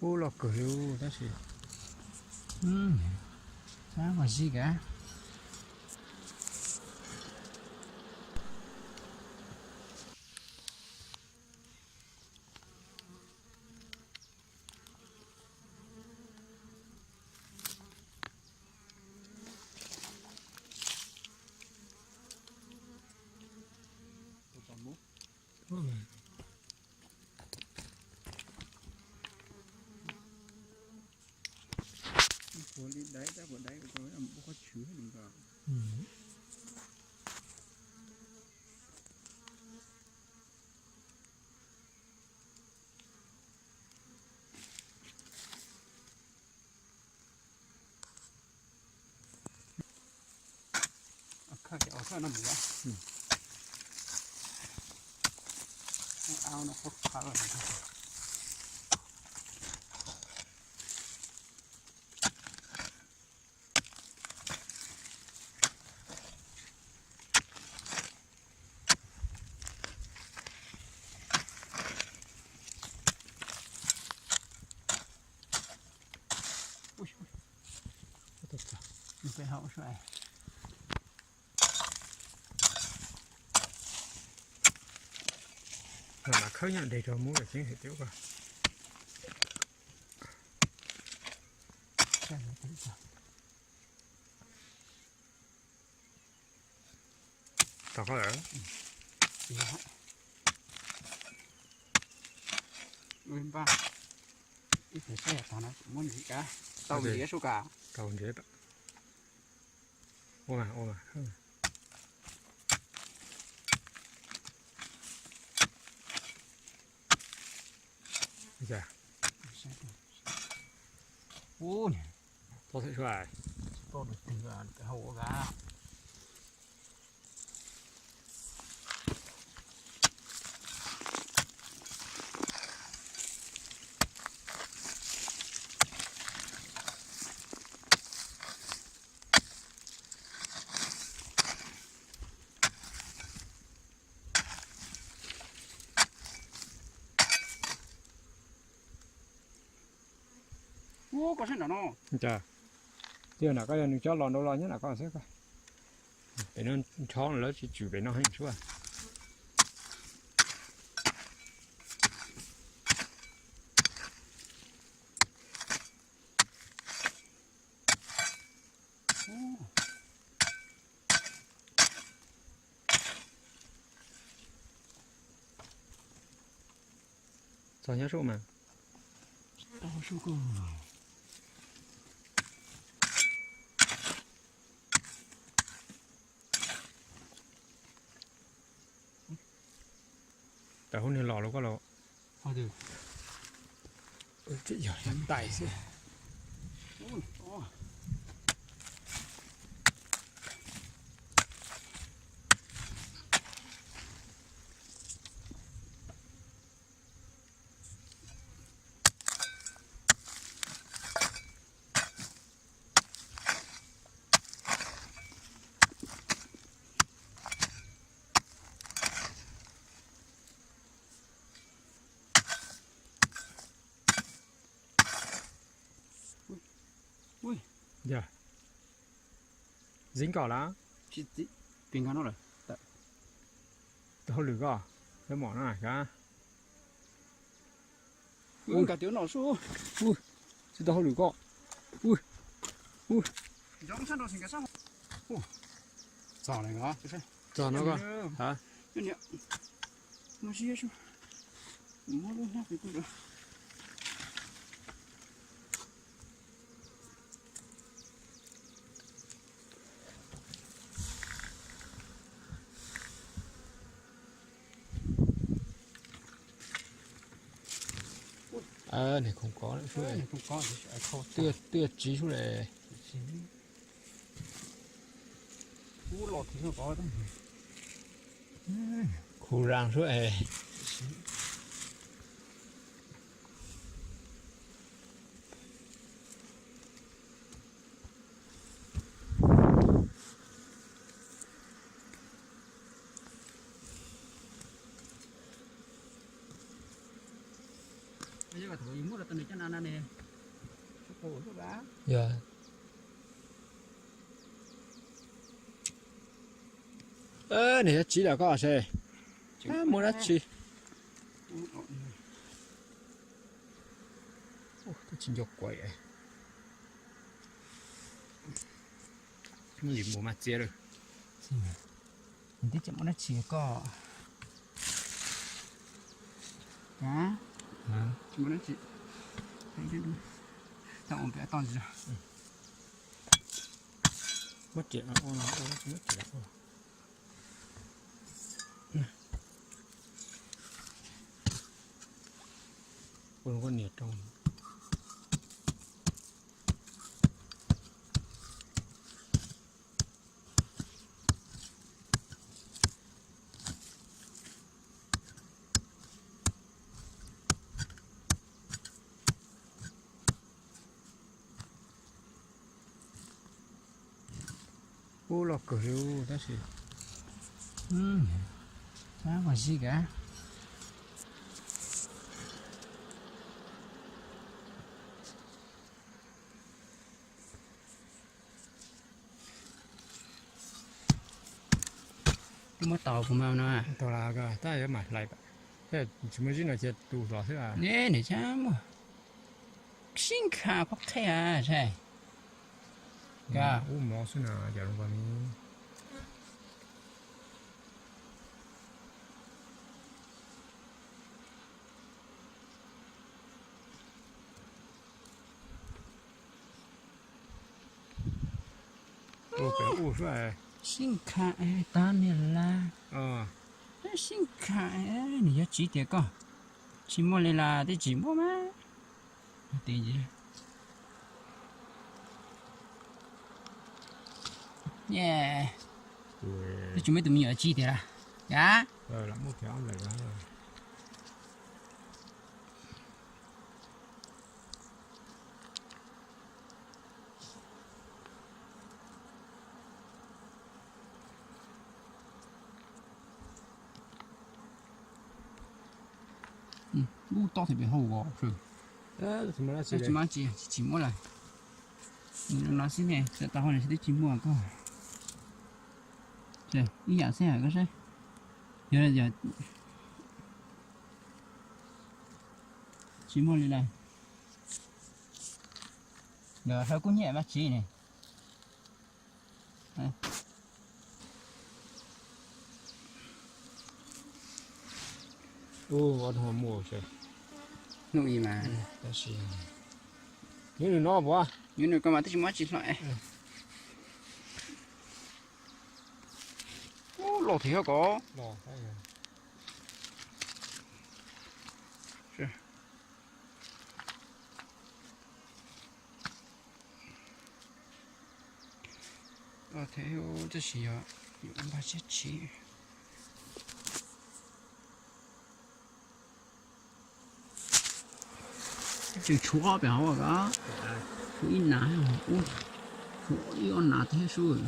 Ub, loj kawg li tab sis, tab mas zij kav. Ua li dai tab, ua dai ua tau ua qhov tshwv li nkaus. Khawb ces ua khawb no mus, au no qhuav qhawv. Khawb nyob deg rau mub los tseeb hais tias. Tau qhov lawm. Ib tug saib tag no muab nrhiav kav, tau nrhiav sub kav. Tau nrhiav. Ua mas, ua mas. Ub, tau thaum sua, tsis tau lwm tig hau ua kav. Ub, koj saib nram no. Cas, twb yog nram koj, yog nws cov los nrau los nyob nram koj xwb. Pem no nrho lawv tsis tsum pem no heev sub. Txog nyob sub mas. Tawm hauv niag los los koj los. Tsis yog, yog tais xwb. Yog, zib nkoj lawm. Tsis tau hauj lwm koj, peb mom no kav. Nkag tias no sub. Tsis tau hauj lwm koj. Txog no koj. Niag khoom kov sub, twb yog tsiv sub le. Khu rang sub es. Yog. Niam yuav tsib lawm koj se. Muaj dab tsi? Twb tsis nco kuav. Muaj ntsis npua mas txias lawm. Twb tsis muaj dab tsi koj. Muab riam ua, muab riam ua. Ua koj niam rau. Ub, loj kawg li tab sis. Tab mas zij kav. Twb muab tau kuv mas no. Tau las, tab yuav mam hlais, tsis muaj zib no ces tus hlob xwb. Ne, niam, tsis muaj sib nkha phob qhej a, sai. Ub, mov xwb na, cov zoo ko ni. Sib nkha tag niag laj. Sib nkha, nws yuav tsiv tias koj tsis muaj li las twb tsis muaj mas. Twb tsis muaj ib tug me nyuam tsis tias las. Yav. Ub, tob thaum pem hauj os. Tsis muaj, tsis muaj lawm. Nws no xwb ne, txawm tau hauj lwm twb tsis muaj koj. Ib yam xwb hais koj saib. Yog, yog tsis muaj li lawm. Yog hlawv kub nyiam mas tsiv ne. Ub, ob hnub muaj seb. Hnub ib mas. Tab sis nyob nws no puas? Nyob nws ko mas twb tsis muaj tsis hlob. Ub, loj thiab ko. Thiab tab sis yog yuav npaj siab tsiv. Tseem tshuav pem hauv ko, tshuav ib nas, ub, tshuav ib ob nas thiab sub.